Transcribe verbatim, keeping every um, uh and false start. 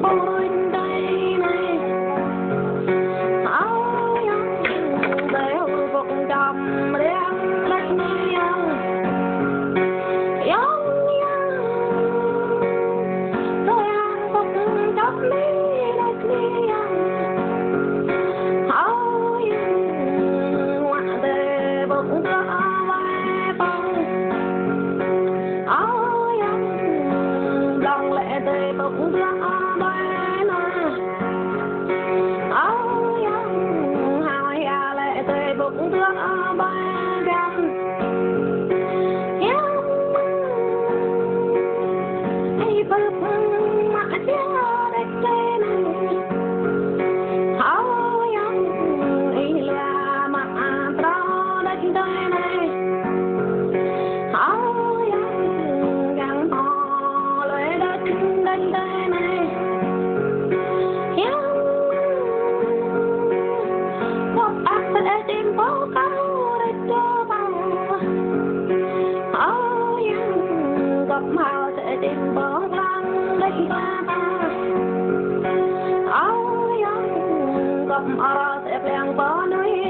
Ôi, đơi anai. Ôi, yang, đơi hơ̆k pŏk čăm riang đĕč anai yang. Yang, yang, đơi hơ̆k pŏk čăm riang đĕč anai yang. Ôi, yang, wă đơi pŏk čăm riang đĕč anai. Ôi, yang, blŏng lĕ đơi pŏk čăm riang đĕč anai. Ôi, yang, hao hia lĕ đơi pŏk čăm riang đĕč anai. Yang, ih pơpơ̆ng mă jia đĕč anai. Ôi, yang, ih lua mă trŏ đĕč anai. Ôi, yang, yang hmâo lui đĕč, đĕč anai. Yang, kŏp ăh tơ ih čim pô kâo đĕč anai. Ôi, yang, kŏp hmâo tơ ih čim pô lăng đĕč anai. Ôi, yang, kŏp hmâo tơ ih plĕng pô nui.